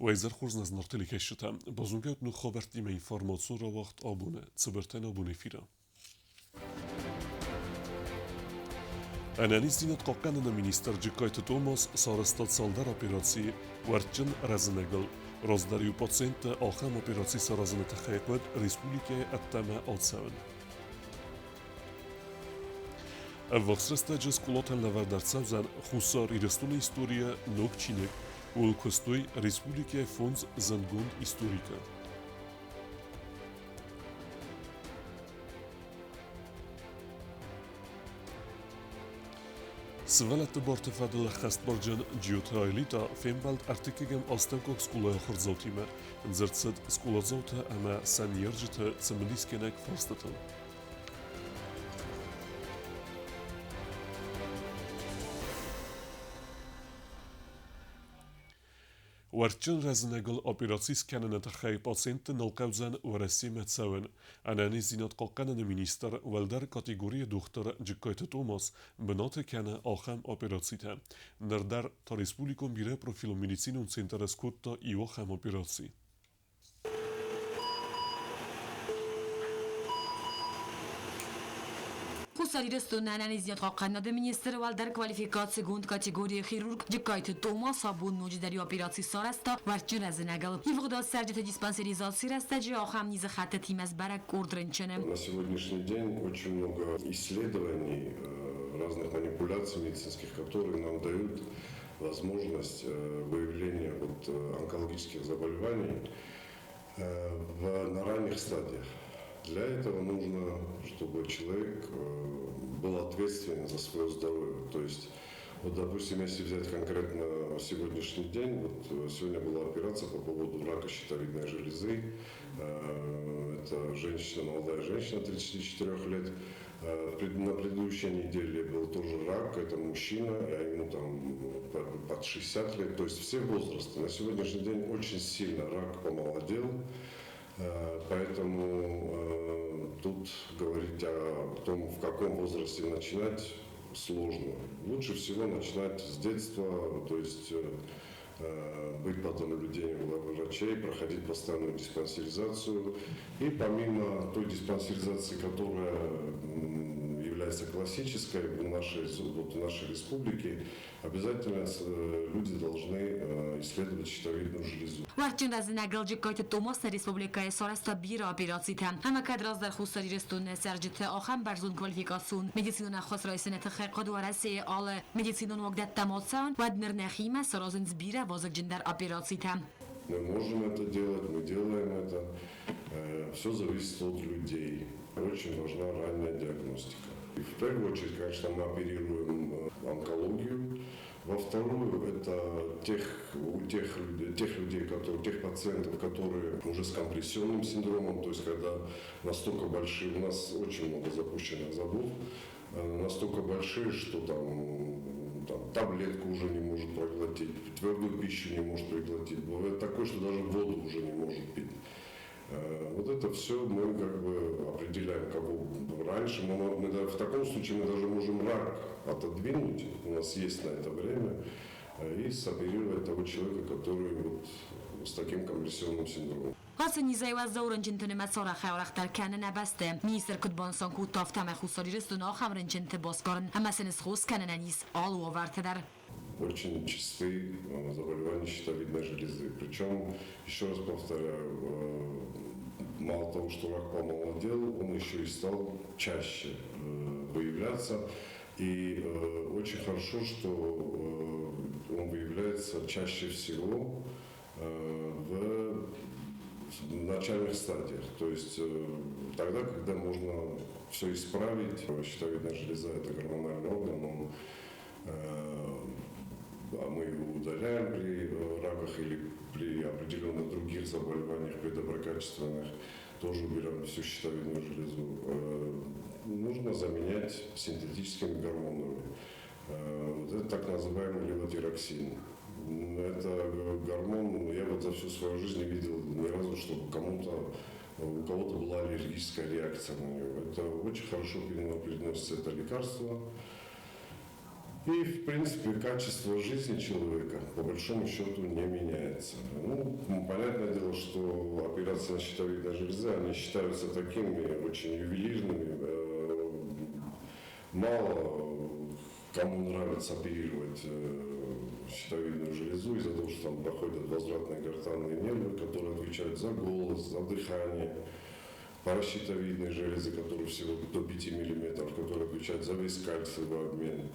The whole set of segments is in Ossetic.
Уӕ хорз нӕ телекӕсджытӕ, базонгӕ ут ног хабӕрттимӕ информацион рауагъд абоны, цыбыртӕй абон эфиры. Ӕнӕниздзинад хъахъхъӕныны министр Джыккайты Томас сарӕзта цалдӕр операцийы уӕртджын рӕзынӕгыл. Раздӕр-иу пациенттӕ ахӕм операци саразыны тыххӕй хъуыд республикӕйы ӕддӕмӕ ацӕуын. Ӕввахс рӕстӕджы скъолатӕн лӕвӕрд ӕрцӕудзӕн Хуссар Ирыстоны историйӕ ног чиныг. Ууыл куыстой республикӕйы фондз зындгонд историкы. Сывӕллӕтты барты фӕдыл ӕххӕстбарджын Джиоты Айлита фембӕлд ӕртыккӕгӕм астӕуккаг скъолайы ахуырдзаутимӕ. Дзырд цыд скъоладзаутӕ ӕмӕ сӕ ныййарджыты цымыдисгӕнӕг фарстытыл. Уӕртджын рӕзынӕгыл операци скӕныны тыххӕй пациентты нал хъӕудзӕн Уӕрӕсемӕ цӕуын. Ӕнӕниздзинад хъахъхъӕныны министр, уӕлдӕр категорийы дохтыр Джыккайты Томас бынаты кӕны ахӕм операцитӕ. Ныр дӕр та республикон бирӕпрофилон медицинон центры скодта иу ахӕм операци. Хуссар Ирыстоны ӕнӕниздзинад хъахъхъӕнынады министр уӕлдӕр квалификацигонд категорийы хирург Джыккайты Томас абон ноджыдӕр иу операци сарӕзта уӕртджын рӕзынӕгыл. Ивгъуыд аз цӕрджыты диспансеризацийы рӕстӕджы ахӕм низы хӕттытимӕ сбӕрӕг къорд рынчыны. На сегодняшний день очень много исследований, разных манипуляций медицинских, которые нам дают возможность выявления вот онкологических заболеваний на ранних стадиях. Для этого нужно, чтобы человек был ответственен за свое здоровье. То есть, вот, допустим, если взять конкретно сегодняшний день, вот сегодня была операция по поводу рака щитовидной железы. Это женщина, молодая женщина, 34 лет. На предыдущей неделе был тоже рак, это мужчина, ему там под 60 лет, то есть все возрасты. На сегодняшний день очень сильно рак помолодел, поэтому тут говорить о том, в каком возрасте начинать, сложно. Лучше всего начинать с детства, то есть быть под наблюдением врачей, проходить постоянную диспансеризацию. И помимо той диспансеризации, которая является классической вот в нашей республике, обязательно люди должны исследовать щитовидную железу. Уӕртджын рӕзынӕгыл Джыккайты Томас нӕ республикӕйы сарӕзта бирӕ операцитӕ. Ӕмӕ кӕд раздӕр Хуссар Ирыстоны цӕрджыты ахӕм бӕрзонд квалификацион медицинон ӕххуыс райсыны тыххӕй хъуыд Уӕрӕсейы алы медицинон уагдӕттӕм ацӕуын, уӕд ныр нӕхимӕ саразынц бирӕ вазыгджындӕр операцитӕ. Мы можем это делать, мы делаем это. Все зависит от людей. Очень важна ранняя диагностика. И в первую очередь, конечно, мы оперируем онкологию. Во вторую, это тех людей, которые, тех пациентов, которые уже с компрессионным синдромом, то есть когда настолько большие, у нас очень много запущенных зобов, настолько большие, что там таблетку уже не может проглотить, твердую пищу не может проглотить. Бывает такое, что даже воду уже не может пить. Вот это все мы как бы определяем, кого раньше. В таком случае мы даже можем рак отодвинуть, у нас есть на это время, и соперировать того человека, который вот с таким компрессионным синдромом. Ацы низӕй уӕззау рынчынты нымӕц арӕхӕй-арӕхдӕр кӕны нӕ бӕсты. Министр куыд банысан кодта, афтӕмӕй Хуссар Ирыстоны ахӕм рынчынты басгарын ӕмӕ сын схос кӕнынӕн ис алы уавӕрты дӕр. Очень часты заболевания щитовидной железы. Причем, еще раз повторяю, мало того, что рак помолодел, он еще и стал чаще выявляться. И очень хорошо, что он выявляется чаще всего в начальных стадиях. То есть тогда, когда можно все исправить. Щитовидная железа – это гормональный орган, мы его удаляем при раках или при определенных других заболеваниях, при доброкачественных, тоже убираем всю щитовидную железу. Нужно заменять синтетическими гормонами. Вот это так называемый левотироксин. Это гормон, я вот за всю свою жизнь не видел ни разу, чтобы у кого-то была аллергическая реакция на него. Это очень хорошо переносится это лекарство. И, в принципе, качество жизни человека, по большому счету, не меняется. Ну, понятное дело, что операции на щитовидной железе, они считаются такими очень ювелирными. Мало кому нравится оперировать щитовидную железу из-за того, что там проходят возвратные гортанные нервы, которые отвечают за голос, за дыхание. Паращитовидные железы, которые всего до 5 миллиметров, которые отвечают за весь кальциевый обмен.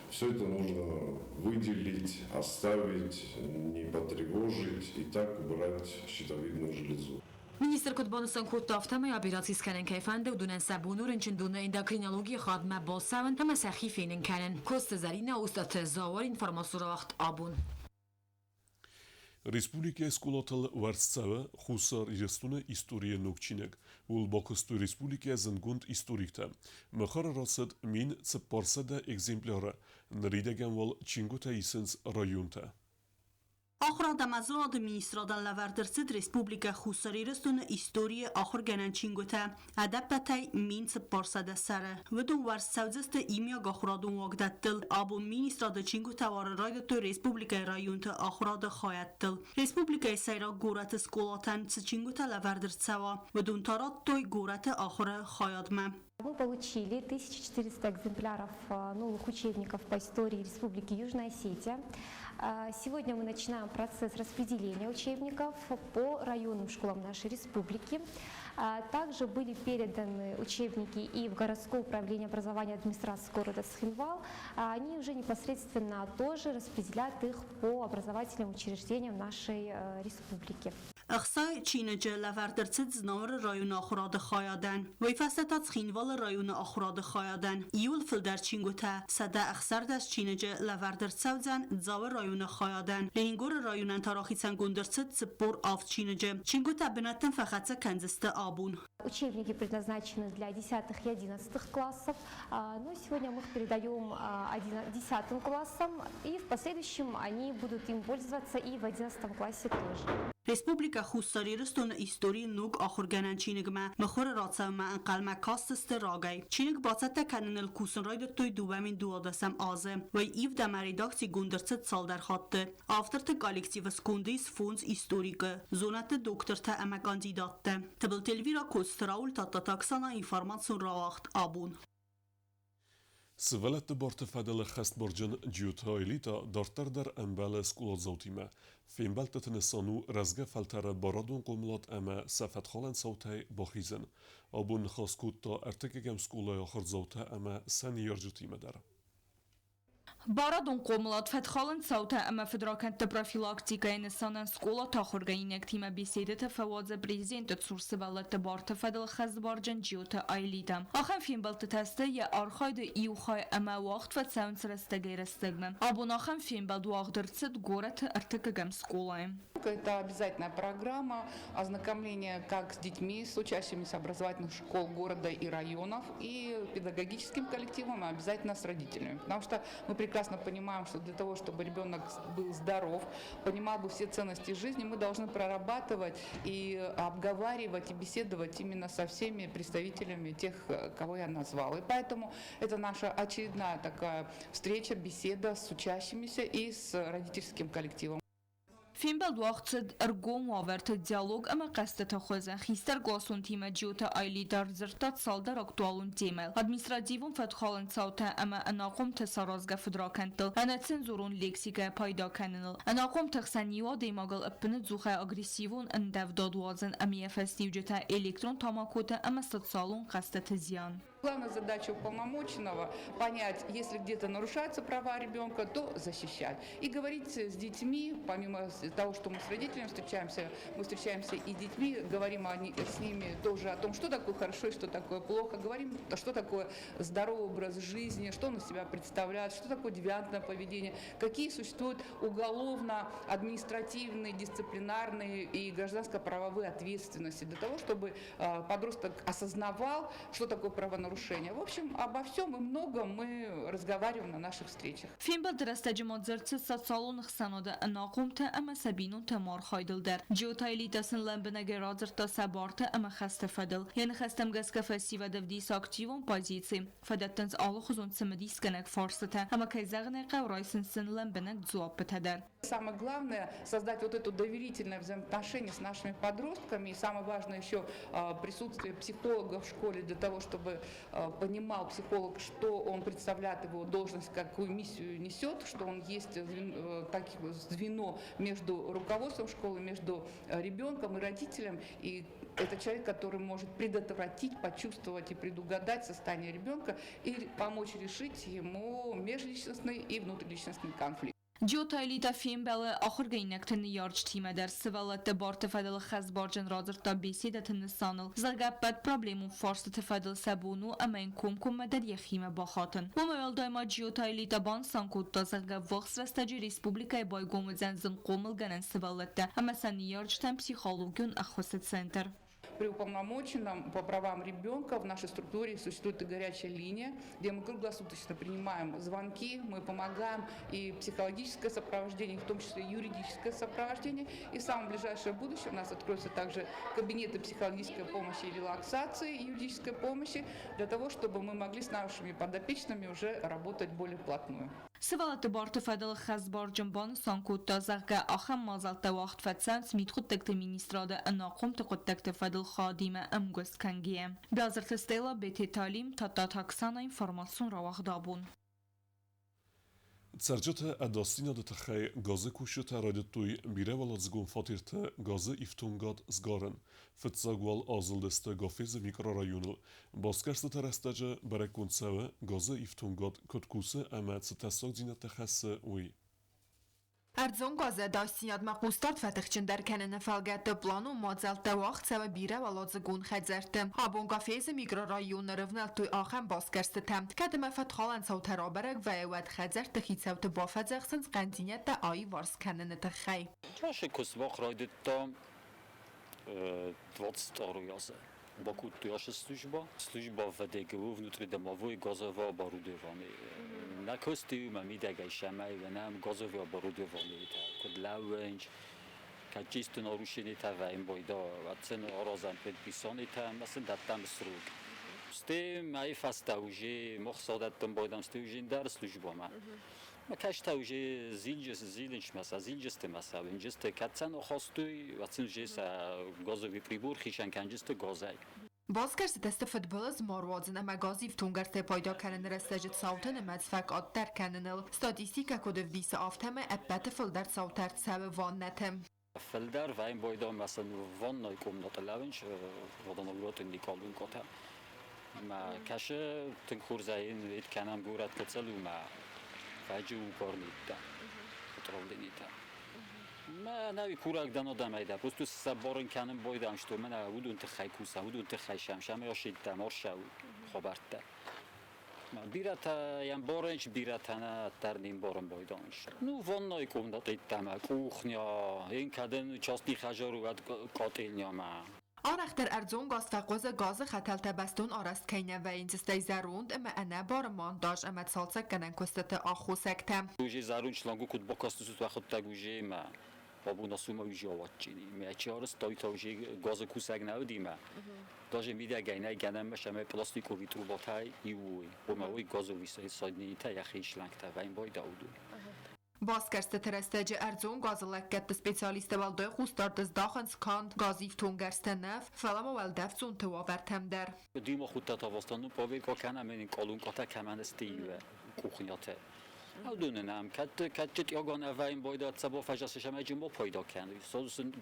Все это нужно выделить, оставить, не потревожить и так убрать щитовидную железу. Министр куыд банысан кодта, афтӕмӕй операци скӕнын кӕй фӕнды, уыдонӕн сӕ бон у рынчындоны эндокринологийы хайадмӕ бацӕуын ӕмӕ сӕхи фенын кӕнын. Коцты Зӕринӕ, Остъаты Зауыр, информацион рауагъд Абон. Республикӕйы скъолатыл уӕрст цӕуы Хуссар Ирыстоны историйы ног чиныг. Ууыл бакуыстой республикӕйы зындгонд историктӕ. Мыхуыры рацыд 1400 экземпляры. Ныридӕгӕн уал чингуытӕ исынц районтӕ. Ахуырад ӕмӕ зонады министрадӕн лӕвӕрд ӕрцыд Республикӕ Хуссар Ирыстоны историйы ахуыргӕнӕн чингуытӕ, ӕдӕппӕтӕй 1400 сӕры. Уыдон уӕрст цӕудзысты иумиаг ахуырадон уагдӕттыл. Абон министрады чингуытӕ уарын райдыдтой республикӕйы районты ахуырады хайӕдтыл. Республикӕйы сӕйраг горӕты скъолатӕн цы чингуытӕ лӕвӕрд ӕрцӕуа, уыдон та радтой горӕты ахуыры хайадмӕ. Мы получили 1400 экземпляров новых учебников по истории Республики Южная Осетия. Сегодня мы начинаем процесс распределения учебников по районным школам нашей республики. Также были переданы учебники и в городское управление образования администрации города Цхинвал. Они уже непосредственно тоже распределят их по образовательным учреждениям нашей республики. Ӕхсай чиныджы лӕвӕрд ӕрцыд Знауыры районы ахуырады хайадӕн. Уый фӕстӕ та Цхинвалы районы ахуырады хайадӕн. Иууыл фылдӕр чингуытӕ, 116 чиныджы лӕвӕрд ӕрцӕудзӕн Дзауы районы хайадӕн. Ленингоры районӕн та рахицӕнгонд ӕрцыд 47 чиныджы. Чингуытӕ бынӕттӕм фӕхӕццӕ кӕндзысты абон. Учебники предназначены для 10 и 11 классов, но сегодня мы их передаем 10 классам, и в последующем они будут им пользоваться и в 11 классе тоже. Республикӕ Хуссар Ирыстоны историйы ног ахуыргӕнӕн чиныгмӕ мыхуыры рацӕуынмӕ ӕнхъӕлмӕ кастысты рагӕй. Чиныг бацӕттӕ кӕныныл кусын райдыдтой 2012-ӕм азы. Уый ивд ӕмӕ редакцигонд ӕрцыд цалдӕр хатты. Авторты коллективы сконды ис фондз историкы, зонӕдты доктортӕ ӕмӕ кандидаттӕ. Тыбылты Эльвира, Коцты Рауль, Тадтаты Оксана, информацион рауагъд Абон. Сывӕллӕтты барты фӕдыл ӕххӕстбарджын Джиоты Аэлита дарддӕр дӕр ӕмбӕлы скъоладзаутимӕ. Фембӕлдтыты нысан у рӕзгӕ фӕлтӕры барадон хъомылад ӕмӕ сӕ фӕтхалӕн цаутӕй бахизын. Абон ныхас кодта ӕртыккӕгӕм скъолайы ахуырдзаутӕ ӕмӕ сӕ ныййарджытимӕ дӕр. Барадон хъомылад, фӕтхалӕн цаутӕ ӕмӕ фыдракӕндты профилактикӕйы нысанӕн скъолаты ахуыргӕнинӕгтимӕ беседӕтӕ фӕуадзы президенты цур сывӕллӕтты барты фӕдыл хӕсбарджын Джиоты Аэлитӕ. Ахӕм фембӕлдтытӕ сты йӕ архайды иу хай ӕмӕ уагъд фӕцӕуынц рӕстӕгӕй-рӕстӕгмӕ. Абон ахӕм фембӕлд уагъд ӕрцыд горӕты ӕртыккӕгӕм скъолайы. Это обязательная программа ознакомления как с детьми, с учащимися образовательных школ города и районов, и педагогическим коллективом, и обязательно с родителями. Потому что мы прекрасно понимаем, что для того, чтобы ребенок был здоров, понимал бы все ценности жизни, мы должны прорабатывать и обговаривать и беседовать именно со всеми представителями тех, кого я назвала. И поэтому это наша очередная такая встреча, беседа с учащимися и с родительским коллективом. Фембӕлд уагъд цыд ӕргом уавӕрты диалог ӕмӕ хъӕзтыты хуызы. Хистӕркъласонтимӕ Джиоты Аэлитӕ ӕрдзырдта цалдӕр актуалон темӕйыл: административон фӕткхалӕн цаутӕ ӕмӕ ӕнахъомты саразгӕ фыдракӕндтыл, ӕнӕцензурон лексикӕйӕ пайда кӕныныл, ӕнахъомты хсӕн иу адӕймагыл ӕппынӕдзухӕй агрессивон ӕндӕвдад уадзын ӕмӕ йӕ фӕстиуджытӕ, электрон тамакоты ӕмӕ социалон хъӕзтыты зиан. Главная задача уполномоченного – понять, если где-то нарушаются права ребенка, то защищать. И говорить с детьми, помимо того, что мы с родителями встречаемся, мы встречаемся и с детьми, говорим с ними тоже о том, что такое хорошо и что такое плохо, говорим, что такое здоровый образ жизни, что он из себя представляет, что такое девиантное поведение, какие существуют уголовно-административные, дисциплинарные и гражданско-правовые ответственности для того, чтобы подросток осознавал, что такое правонарушение. нарушения. В общем, обо всем и многом мы разговариваем на наших встречах. Фембӕлды рӕстӕджы ма дзырд цыд социалон ӕхсӕнады ӕнахъомтӕ ӕмӕ сӕ бинонты ӕмархайдыл дӕр. Джиоты Аэлитӕ сын лӕмбынӕгӕй радзырдта сӕ бартӕ ӕмӕ хӕсты фӕдыл. Йӕ ныхӕстӕм гӕсгӕ фӕсивӕд ӕвдисы активон позици, фӕдӕттынц алыхуызон цымыдисгӕнӕг фарстытӕ ӕмӕ, кӕй зӕгъын ӕй хъӕуы, райсынц сын лӕмбынӕг дзуаппытӕ дӕр. Самое главное – создать вот это доверительное взаимоотношение с нашими подростками. И самое важное еще присутствие психолога в школе для того, чтобы понимал психолог, что он представляет, его должность, какую миссию несет, что он есть звено между руководством школы, между ребенком и родителем. И это человек, который может предотвратить, почувствовать и предугадать состояние ребенка и помочь решить ему межличностный и внутриличностный конфликт. Джиоты Аэлитӕ фембӕлы ахуыргӕнинӕгты ныййарджытимӕ дӕр сывӕллӕтты барты фӕдыл хӕсбарджын радзырдта беседӕты нысаныл, зӕгъгӕ, ӕппӕт проблемон фарстыты фӕдыл сӕ бон у ӕмӕ йын комкоммӕ дӕр йӕхимӕ бахатын. Уымӕй уӕлдай ма Джиоты Аэлитӕ банысан кодта, зӕгъгӕ, ӕввахс рӕстӕджы республикӕйы байгом уыдзӕн зынхъомылгӕнӕн сывӕллӕттӕ ӕмӕ сӕ ныййарджытӕн психологион ӕххуысы центр. При уполномоченном по правам ребенка в нашей структуре существует и горячая линия, где мы круглосуточно принимаем звонки, мы помогаем и психологическое сопровождение, в том числе юридическое сопровождение. И в самом ближайшее будущее у нас откроются также кабинеты психологической помощи и релаксации, и юридической помощи, для того, чтобы мы могли с нашими подопечными уже работать более вплотную. Сывӕллӕтты барты фӕдыл хӕсбарджын банысан кодта, зӕгъгӕ, ахӕм мадзӕлттӕ уагъд фӕцӕуынц Мидхъуыддӕгты министрады ӕнахъомты хъуыддӕгты фӕдыл хайадимӕ ӕмгуыст кӕнгӕйӕ. Биазырты Стелла, Бететы Алим, Тадтаты Оксана, информацион рауагъд абон. Цӕрджыты ӕдасдзинады тыххӕй газы кусджытӕ райдыдтой бирӕуӕладзыгон фатерты газы ифтонгад сгарын. Фыццаг уал азылдысты Гафезы микрорайоныл. Басгӕрстыты рӕстӕджы бӕрӕггонд цӕуы, газы ифтонгад куыд кусы ӕмӕ цы тӕссагдзинӕдтӕ хӕссы, уый. Ӕрдзон газы ӕдасдзинадмӕ хъусдард фӕтыхджындӕр кӕныны фӕлгӕтты планон мадзӕлттӕ уагъд цӕуы бирӕуӕладзыгон хӕдзӕртты. Абон Гафезы микрорайоны рывнӕлдтой ахӕм басгӕрстытӕ. Кӕд ӕмӕ фӕткхалӕн цаутӕ рабӕрӕг вӕййы, уӕд хӕдзӕртты хицӕутты бафӕдзӕхсынц хъӕндзинӕдтӕ аиварс кӕныны тыххӕй. Чаще куысмах райдыдта 22 азы. Бакодтой ашы служба. Служба ВДГУ внутридомовой газовое оборудование. На костюм мидӕгӕй сӕмӕй нӕм газовое оборудование куыд лӕууынч, кӕд чисто нарушение вӕйм бойда, цен аразӕн предписание ӕмӕ сын дӕттӕм срок. Сте мӕйы фӕстӕ уже мах садӕттӕм байдам сте уже ӕндӕр службамӕ. Ма кӕстӕ уже зилджыс зилынчмӕ зилджысты ма сӕ кӕд сӕ ахастой, уӕд уже сӕ газовый прибор хицӕн кӕнджысты газӕй. Басгӕрстытӕ сты фыдбылыз ма руадзын ӕмӕ газифтонггӕрзтӕй пайда кӕныны рӕстӕджы цауты нымӕц фӕкъаддӕр кӕныныл. Статистикӕ куыд ӕвдисы, афтӕмӕй ӕппӕты фылдӕр цаутӕ ӕрцӕуы ваннӕты. Фылдӕр вӕйм бойда масен ванной комнаты лӕууынч, водонагротын колонкотӕ. Ма кӕсы тынг хорзӕй ит кӕнӕм горӕт кӕцӕлу ма фӕджы укорнитта, отравленитӕ. Ма нӕ курӕг дӕн адӕмӕй дӕр, просто сӕ барын кӕнын байдам, что мӕнӕ уыдон тыххӕй кусӕм, уыдон тыххӕй сӕм, сӕм ясидтӕм арсӕу хабӕрттӕ. Бирӕтӕ йӕм барынч, бирӕтӕ нӕ дӕр не мбарын байданч. Ну, ванной комнат иттӕмӕ, кухня, ин кӕдӕн частный хӕдзар уӕд котельня ма. Арӕхдӕр ӕрдзон газ фӕхъуызы газы хӕтӕлтӕ бӕстон арӕзт кӕй нӕ вӕййынц, стӕй зӕронд ӕмӕ ӕнӕбары монтаж ӕмӕ цалцӕггӕнӕн куыстыты аххосӕгтӕ. Уже зӕронд шлангу куыд бакастысут уӕхуыдтӕг уже ма абон асума уже аватчини. Ме чарыс той уже газы кусӕг нӕ уыди ма. Даже мидӕгӕй нӕй гӕнӕн ма сӕмӕ пластиковый трубатӕй иуой. Ома уый газовый соединение йӕхи шлангтӕ вӕйн байда уыдон. Басгӕрстыты рӕстӕджы ӕрдзон газы лӕггӕдты специалисттӕ уӕлдай хъусдард здахынц канд газифтонггӕрзтӕ нӕ, фӕлӕ ма уӕлдӕфдзонты уавӕртӕм дӕр. Дима худтата восстанову проверка кӕнӕм колонкотӕ кӕмӕн сты кухнятӕ. Уыдонӕн кӕд чытъяган ӕвӕйм бойда цӕбо фӕжасы сӕмӕджы мо пайда кӕны. Сосын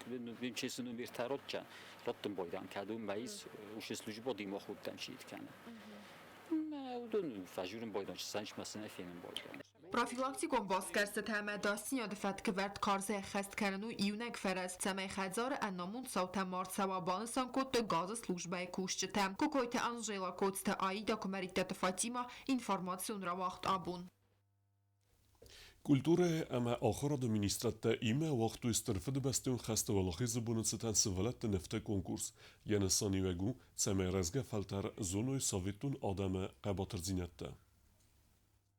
чесын умир таротчан. Роттын бойдан кӕд уым мӕйс ушы служба дима худтан чит кӕны. Уыдон фӕжурын бойдан сӕнч масына фенын бойдан. Профилактикон басгӕрстытӕ ӕмӕ ӕдасдзинады фӕткӕвӕрд карзӕй ӕххӕст кӕнын у иунӕг фӕрӕз, цӕмӕй хӕдзары ӕнамонд цаутӕ ма рцӕуа, банысан кодтой газы службӕйы кусджытӕ. Кокойты Анжела, Коцты Аида, Куымӕридтаты Фатима, информацион рауагъд абон. Культурӕйы ӕмӕ ахуырады министрадтӕ имӕ уагътой Стыр Фыдыбӕстӕйон хӕсты Уӕлахизы боны цытӕн сывӕллӕтты нывты конкурс. Йӕ нысаниуӕг у, цӕмӕй рӕзгӕ фӕлтӕр зоной советон адӕмы хъӕбатырдзинӕдтӕ.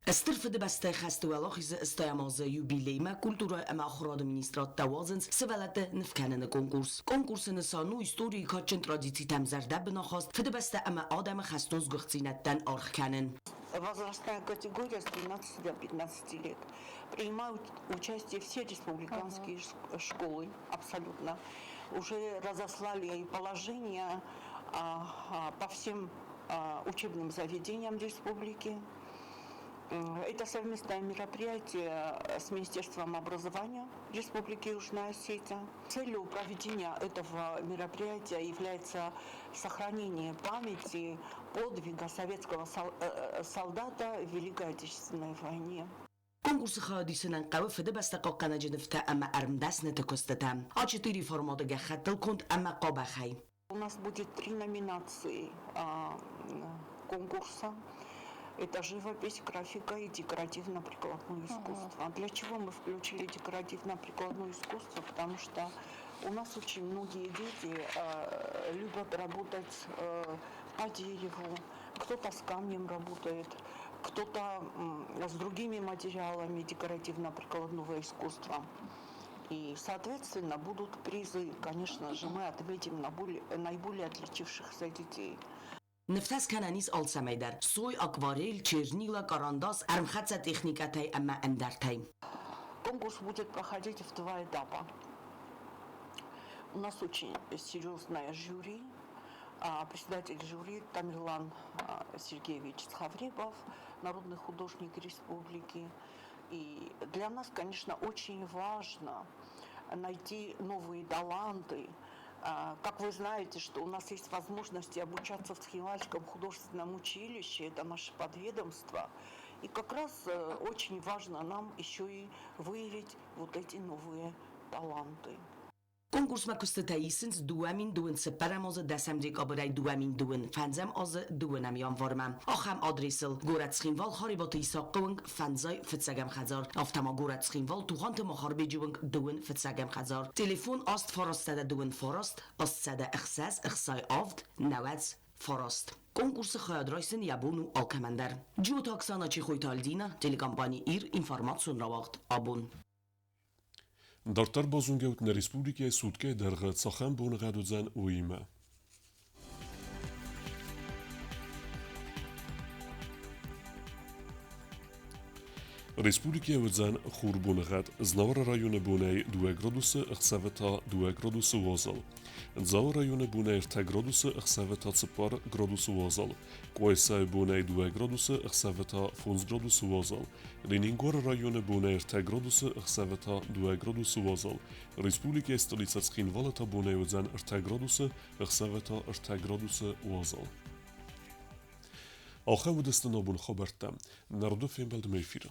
Стыр Фыдыбӕстӕйы хӕсты Уӕлахизы 80 азы юбилеймӕ культурӕ ӕмӕ ахуырады министрадтӕ уадзынц сывӕллӕтты нывкӕныны конкурс. Конкурсы нысан у историйы кадджын традицитӕм зӕрдӕбын ахаст, Фыдыбӕстӕ ӕмӕ адӕмы хӕстон сгуыхтдзинӕдтӕн аргъ кӕнын. Возрастная категория с 12 до 15 лет. Принимают участие все республиканские школы, абсолютно. Уже разослали положение по всем учебным заведениям республики. Это совместное мероприятие с Министерством образования Республики Южная Осетия. Целью проведения этого мероприятия является сохранение памяти подвига советского солдата в Великой Отечественной войне. Конкурсы хайадисынӕн хъӕуы Фыдыбӕстӕ хъахъхъӕнӕджы нывтӕ ӕмӕ ӕрмдӕсныты куыстытӕ. А4 форматы гӕххӕттыл конд ӕмӕ хъабахӕй. У нас будет три номинации конкурса. Это живопись, графика и декоративно-прикладное искусство. Для чего мы включили декоративно-прикладное искусство? Потому что у нас очень многие дети любят работать по дереву, кто-то с камнем работает, кто-то с другими материалами декоративно-прикладного искусства. И, соответственно, будут призы, конечно же, мы отметим наиболее отличившихся детей. Нывтӕ скӕнӕн ис алцӕмӕй дӕр: сой, акварель, чернила, карандас, ӕрмхӕццӕ техникӕтӕй ӕмӕ ӕндӕртӕй. Конкурс будет проходить в два этапа. У нас очень серьезное жюри. Председатель жюри Тамерлан Сергеевич Цховребов, народный художник республики. И для нас, конечно, очень важно найти новые таланты. Как вы знаете, что у нас есть возможность обучаться в Цхинвальском художественном училище, это наше подведомство. И как раз очень важно нам еще и выявить вот эти новые таланты. Конкурсмӕ куыстытӕ исынц 2024 азы 10 декабрӕй 2025 азы 2 январмӕ. Ахӕм адресыл: горӕт Цхинвал, Харебаты Исахъы уынг, 51-ӕм хӕдзар, афтӕ ма горӕт Цхинвал, Тугъанты Махарбеджы уынг, 21-ӕм хӕдзар. Телефон 8 929 806 67 99. Конкурсы хайад райсын йӕ бон у алкӕмӕн дӕр. Джиоты Оксана, Чехойты Альдина, телекомпани Ир, информацион рауагъд Абон. Дарддӕр базонгӕут нӕ республикӕйы суткӕйы дӕргъы цахӕм боныгъӕд уыдзӕн, уыимӕ. Республикӕйы уыдзӕн хур боныгъӕд. Знауыры районы бонӕй 2 градусы, ӕхсӕвы та 2 градусы уазал. Дзауы районы бонӕй 3 градусы, ӕхсӕвы та 4 градусы уазал. Къуайсайы бонӕй 2 градусы, ӕхсӕвы та 5 градусы уазал. Ленингоры районы бонӕй 3 градусы, ӕхсӕвы та 2 градусы уазал. Республикӕйы столицӕ Цхинвалы та бонӕй уыдзӕн 3 градусы, ӕхсӕвы та 3 градусы уазал. Ахӕм уыдысты нӕ абоны хабӕрттӕ. Нӕ фембӕлдмӕ эфиры.